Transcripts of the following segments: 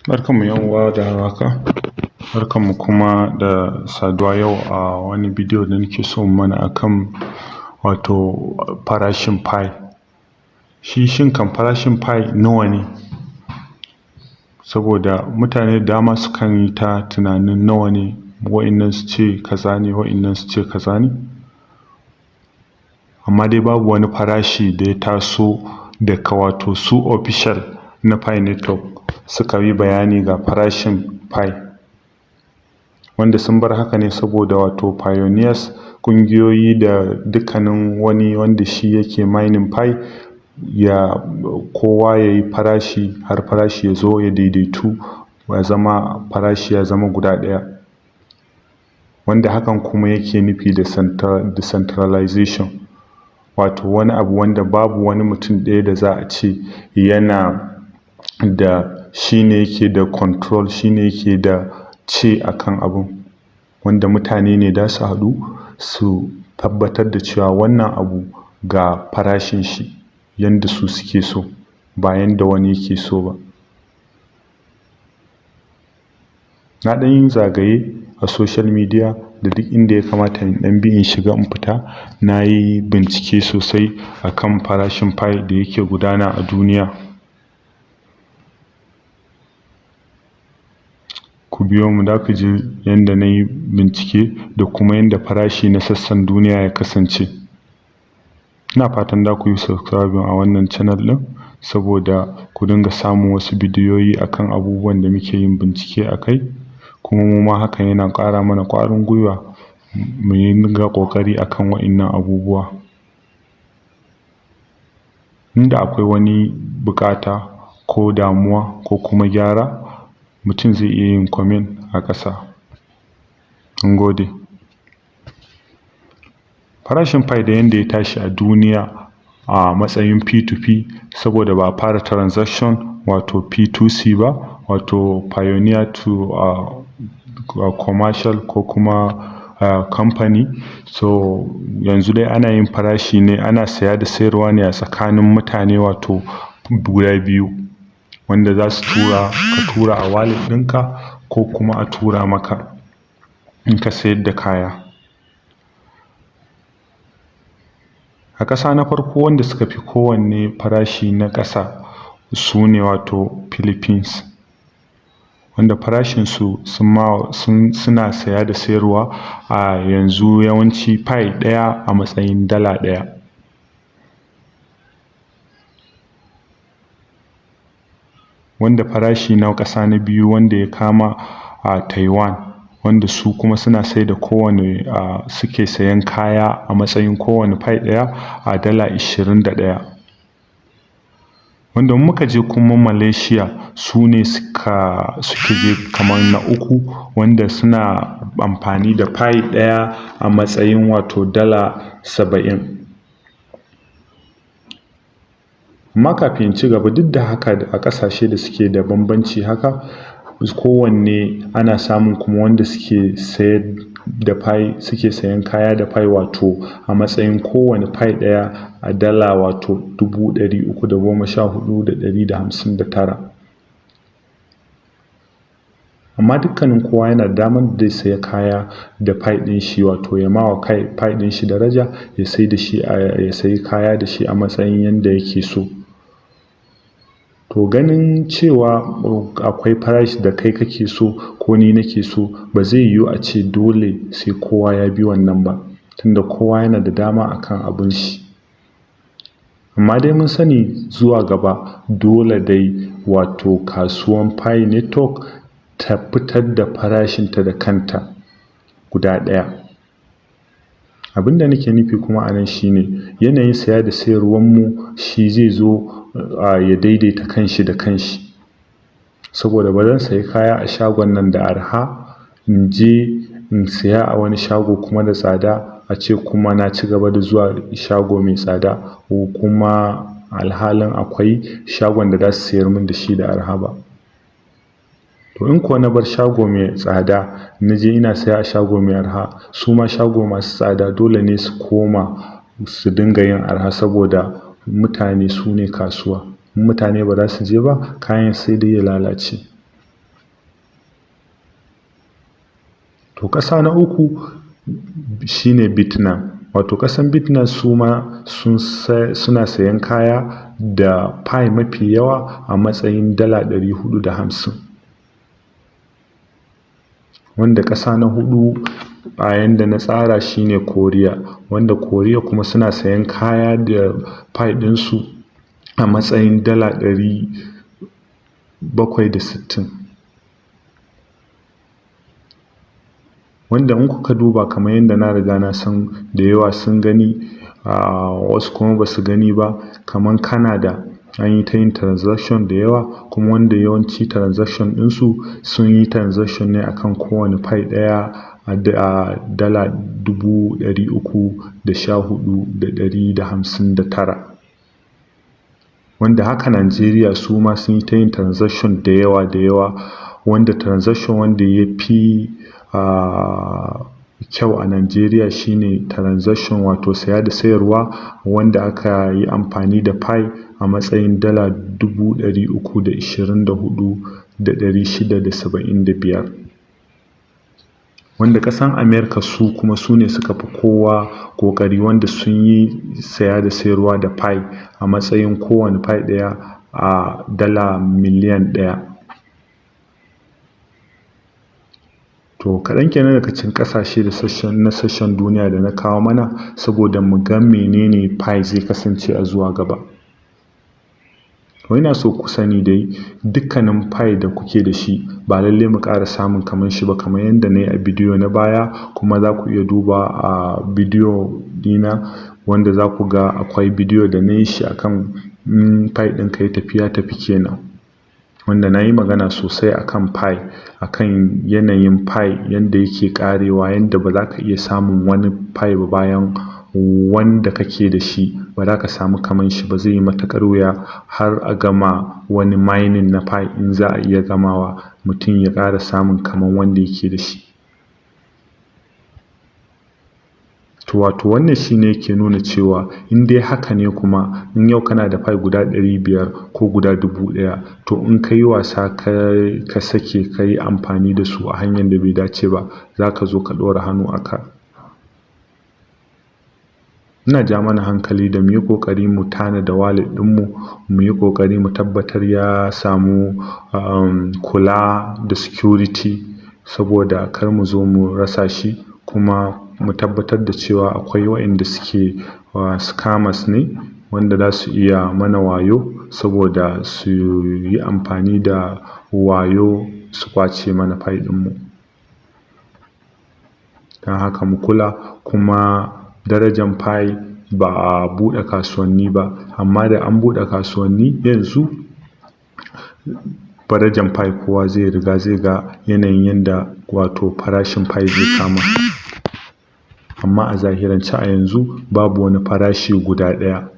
Barkanmu 'yan uwa da warhaka, barkanmu kuma da saduwa yau a wani bidiyo da nake so in mana akan wato farashin Pi. Shi shin kam farashin Pi nawa ne? Saboda mutane da dama sukan yi ta tunanin nawa ne, wa'innan su ce kaza ne, wa'innan su ce kaza ne. Amma dai babu wani farashi da ya taso daga wato su official na Pi Network suka yi bayani ga farashin Pi. Wanda sun bar haka ne saboda wato pioneers, ƙungiyoyi da dukkanin wani wanda shi yake mining Pi, ya kowa ya yi farashi har farashi ya zo ya daidaitu, ya zama farashi ya zama guda ɗaya. Wanda hakan kuma yake nufi da decentralization, wato wani abu wanda babu wani mutum ɗaya da za a ce yana da shi ne yake da control, shi ne yake da ce akan abun, wanda mutane ne za su haɗu su tabbatar da cewa wannan abu ga farashin shi yanda su suke so, ba yanda wani yake so ba. Na ɗan yi zagaye a social media da duk inda ya kamata in ɗan bi in shiga in fita, na yi bincike sosai akan farashin Pi da yake gudana a duniya. Ku biyo mu za ku ji yanda na yi bincike da kuma yanda farashi na sassan duniya ya kasance. Ina fatan za ku yi subscribing a wannan channel ɗin saboda ku dinga samun wasu bidiyoyi akan abubuwan da muke yin bincike a kai, kuma mu ma hakan yana ƙara mana ƙwarin gwiwa mu dinga ƙoƙari akan wa'innan abubuwa. Inda akwai wani buƙata ko damuwa ko kuma gyara, mutum zai iya yin comment a ƙasa. Mun gode. Farashin Pi da yanda ya tashi a duniya a matsayin P2P, saboda ba a fara transaction wato P2C ba, wato pioneer to commercial ko kuma company. So yanzu dai ana yin farashi ne, ana saya da sayarwa ne a tsakanin mutane wato guda biyu, wanda za su tura, ka tura a wallet ɗinka ko kuma a tura maka in ka sayar da kaya. A ƙasa na farko wanda suka fi kowanne farashi na ƙasa su ne wato Philippines, wanda farashinsu suna saya da sayarwa a yanzu yawanci Pi ɗaya a matsayin dala ɗaya. Wanda farashi na ƙasa na biyu wanda ya kama a Taiwan, wanda su kuma suna sai da kowane suke sayan kaya a matsayin kowane Pi ɗaya a dala 21. Wanda muka je kuma Malaysia, su ne suke je kamar na uku, wanda suna amfani da Pi ɗaya a matsayin wato dala 70. Amma kafin ci gaba, duk da haka a ƙasashe da suke da bambanci haka, kowanne ana samun kuma wanda suke sayar da Pi, suke sayan kaya da Pi, wato a matsayin kowane Pi ɗaya a dala wato 314,159. Amma dukkanin kowa yana da damar da zai saya kaya da Pi ɗin shi, wato ya mawa Pi ɗin shi daraja, ya sai da shi, ya sayi kaya da shi a matsayin yanda yake so. To ganin cewa akwai farashi da kai kake so ko ni nake so, ba zai yiwu a ce dole sai kowa ya bi wannan ba, tunda kowa yana da dama akan abun shi. Amma dai mun sani zuwa gaba dole dai wato kasuwan Pi Network ta fitar da farashinta da kanta guda ɗaya. Abin da nake nufi kuma a nan shine yanayin saya da sayarwar mu shi zai zo ya daidaita kanshi da kanshi. Saboda ba zan sayi kaya a shagon nan da arha in je in saya a wani shago kuma da tsada, a ce kuma na ci gaba da zuwa shago mai tsada, ko kuma alhalin akwai shagon da za su sayar min da shi da arha ba. To in kuwa na bar shago mai tsada na je ina saya a shago mai arha, su ma shago masu tsada dole ne su koma su dinga yin arha, saboda mutane su ne kasuwa. Mutane ba za su je ba, kayan sai dai ya lalace. To, ƙasa na uku shine Vietnam. Wato ƙasan Vietnam su ma suna sayan kaya da Pi mafi yawa a matsayin $450. Wanda ƙasa na hudu a yanda na tsara shine Korea, wanda Korea kuma suna sayan kaya da Pi ɗinsu a matsayin $760. Wanda in kuka duba, kamar yadda na riga na san da yawa sun gani, wasu kuma ba su gani ba, kamar Canada an yi ta yin transaction da yawa kuma, wanda yawanci transaction ɗinsu sun yi transaction ne akan kowane Pi ɗaya a $314,159. Wanda haka Najeriya su ma sun yi ta yin transaction da yawa da yawa, wanda transaction wanda ya fi kyau a Najeriya shine transaction, wato saya da sayarwa, wanda aka yi amfani da Pi a matsayin $324,675. Wanda ƙasan America su kuma su ne suka fi kowa ƙoƙari, wanda sun yi saya da sayarwa da Pi a matsayin kowane Pi ɗaya a $1 miliyan. To, kaɗan kenan daga cikin ƙasashe da sashen na sashen duniya da na kawo mana saboda mu ga menene Pi zai kasance a zuwa gaba. To, ina so ku sani dai, dukkanin Pi da kuke da shi ba lallai mu ƙara samun kamar shi ba, kamar yadda na yi a bidiyo na baya. Kuma za ku iya duba a bidiyo dina, wanda za ku ga akwai bidiyo da na yi shi akan Pi ɗinka ya tafi, ya tafi kenan, wanda na yi magana sosai akan Pi, akan yanayin Pi yanda yake ƙarewa, yanda ba za ka iya samun wani Pi ba bayan wanda kake da shi, ba za ka samu kaman shi ba, zai yi matuƙar wuya har a gama wani mining na Pi, in za a iya gamawa, mutum ya ƙara samun kaman wanda yake da shi. To, wato wannan shine yake nuna cewa in dai haka ne, kuma in yau kana da Pi guda 500 ko guda 1000, to in ka yi wasa, ka sake ka yi amfani da su a hanyar da bai dace ba, za ka zo ka ɗora hannu a ka. Ina ja mana hankali da mu yi ƙoƙari mu tanada wallet ɗinmu, mu yi ƙoƙari mu tabbatar ya samu kula da security, saboda kar mu zo mu rasa shi. Kuma mu tabbatar da cewa akwai waɗanda suke scammers ne, wanda za su iya mana wayo saboda su yi amfani da wayo su kwace mana Pi ɗinmu. Don haka mu kula. Kuma darajan Pi ba a buɗe kasuwanni ba, amma da an buɗe kasuwanni yanzu, darajan Pi kowa zai riga zai ga yanayin yanda wato farashin Pi zai kama. Amma a zahirance a yanzu babu wani farashi guda ɗaya.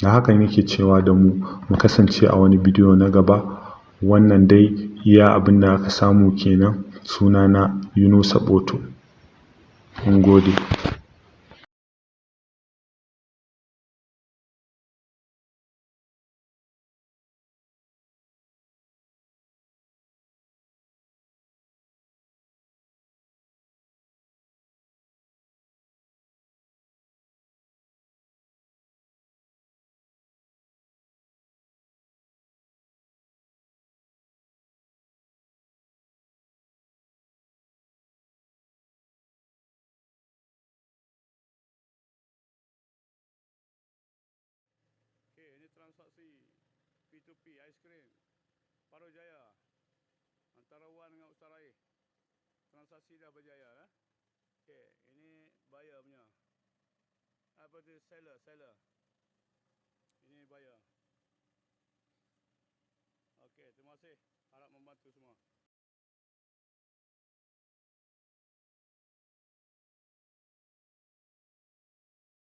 Da hakan yake cewa da mu mu kasance a wani bidiyo na gaba. Wannan dai iya abin da aka samu kenan. Sunana Yunusa Boto. Mun gode. Okey, ini transaksi P2P aiskrim Paro Jaya antara Wan dengan Ustaz Raih. Transaksi dah berjaya eh. Okey, ini buyer punya. Apa tu, seller, seller. Ini buyer. Okey, terima kasih. Harap membantu semua.